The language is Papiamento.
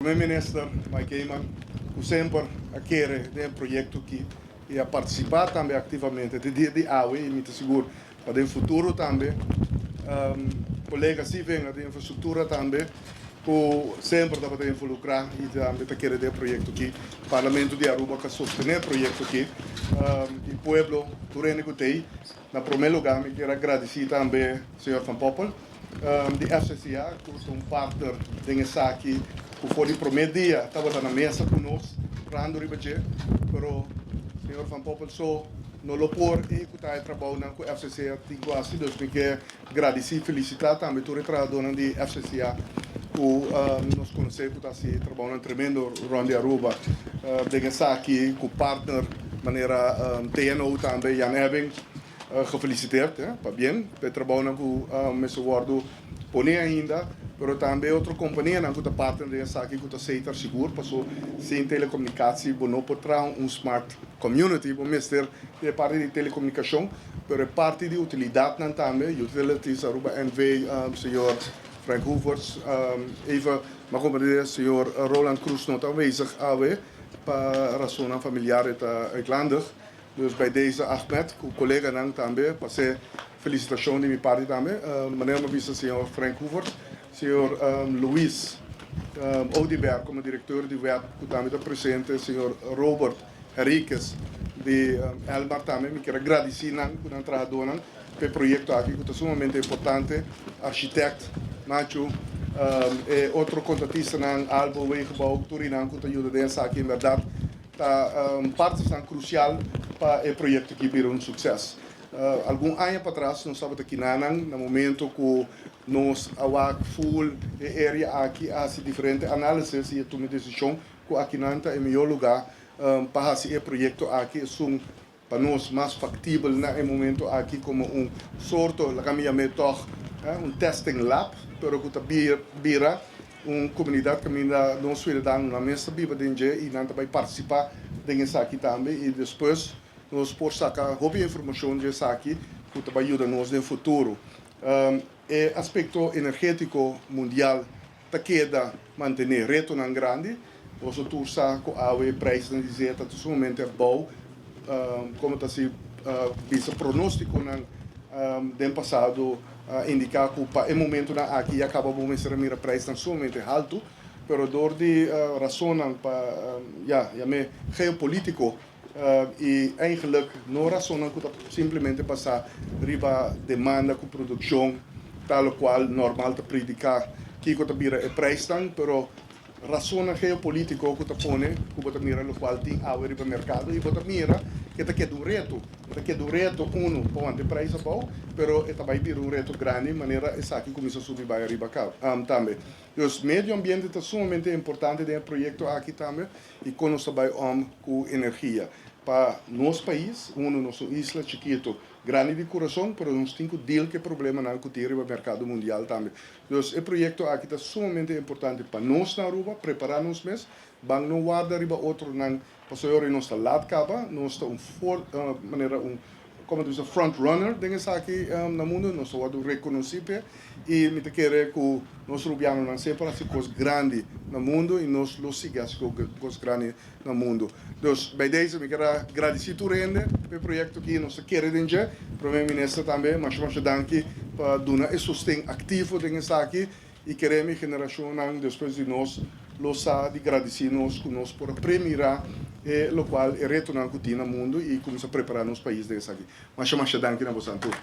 Prome Minister Mike Eman cu semper a kere den e proyecto aki y a participa tambe activamente te dia di awe y mi ta sigur pa den futuro tambe. Colega Sivenga di Infrastructura tambe cu semper tabata involucra y tambe ta kere den e proyecto aki. Parlamento di Aruba cu a sostene e proyecto aki y pueblo tur hende cu t'ey. Na prome lugar mi kier a gradici tambe señor Van Poppel di FCCA cu ta un partner den esaki cu for di prome dia tabata na mesa cu nos trahando riba dje, pero señor Van Poppel so no lo por ehecuta e trabounan cu FCCA tin cu haci, dus mi kier gradici y felicita tambe tur e trahadornan di FCCA cu nos conoce cu ta haci trabounan tremendo rond di Aruba den esaki cu partner manera TNO tambe. Jan Ebbing, gefeliciteerd, pabien pa e trabounan cu mester wordo pone ainda, pero tambe otro companianan cu ta partner den esaki cu ta Setar sigur, paso sin telecomunicatie bo no por traha un smart community, bo mester di e parti di telecomunicacion, pero e parti di utilidadnan tambe, Utilities Aruba NV, señor Frank Hoevertsz, even mi a comprende señor Roland Croes no ta aanwezig awe pa rasonnan familiar, e ta uitlandig. Dus bij deze Ahmed cu coleganan tambe pase felicitacion di mi parti tambe. Manera mi a bisa señor Frank Hoevertsz, señor Luis Oduber como directeur di web cu tambe ta presente, señor Robert Henriquez di Elmar tambe. Mi kier a gradici nan cu nan trahadornan pa e proyecto aki cu ta sumamente importante. Architect Nacho, e otro contratistanan Albo, Wegenbouw, tur nan cu ta yuda den esaki en berdad ta partinan crucial pa e proyecto aki bira un succes. Algun aña patras nos tabata kinanan na momento cu nos a wak full e area aki, a haci diferente análisis y a tuma e decision cu akinan ta e mihor lugar pa haci e proyecto aki, esun pa nos mas factibel na e momento aki como un sorto, laga mi yam'é toch, un testing lab, pero cu ta bira un comunidad caminda nos ciudadanonan mes ta biba den dje y nan ta bay participa den esaki tambe y despues nos por saca hopi informacion dje esaki cu ta bay yuda nos den futuro. E aspecto energetico mundial ta keda mantene retonan grandi. Boso tur sa cu awe prijsnan di zeta ta sumamente abou, como ta si bisa pronosticonan den pasado a indica cu pa e momentonan aki ya caba bo mester a mira prijsnan sumamente halto, pero door di rasonnan pa ya yam'e geopolitico y eigenlijk no rasonnan cu ta simplemente basa riba demanda cu produccion tal o cual normal ta predica kico ta bira e prijsnan, pero rasonnan geopolitico cu ta pone cu bo ta mira locual tin awe riba mercado y bo ta mira cu e ta keda un reto. E ta keda un reto, uno, pa wanta e prijs abou, pero e ta bay bira un reto grandi manera esaki cuminsa subi bay ariba tambe. Dus medio ambiente ta sumamente importante den e proyecto aki tambe y con nos ta bay om cu energia pa nos pais, uno, nos un isla chikito, grandi di curason, pero nos tin cu deal cu e problemanan cu tin riba mercado mundial tambe. Dus e proyecto aki ta sumamente importante pa nos na Aruba, prepara nos mes, ban no warda riba otronan, pasobra ora nos ta laat caba, nos ta un for, manera un, como ta bisa, front runner den esaki na mundo, nos ta wordo reconoci p'e, y mi ta kere cu nos Rubianonan semper haci cos grandi na mundo y nos lo sigui haci cos grandi na mundo. Dus bij deze mi kier a gradici tur hende pa e proyecto aki, nos ta kere den dje. Prome Minister tambe masha masha danki pa duna e sosten activo den esaki y kere mi generacionnan despues di nos lo sa di gradici nos cu nos por a premira e locual e retonan cu tin na mundo y cuminsa prepara nos pais den esaki. Masha masha danki na bosan tur.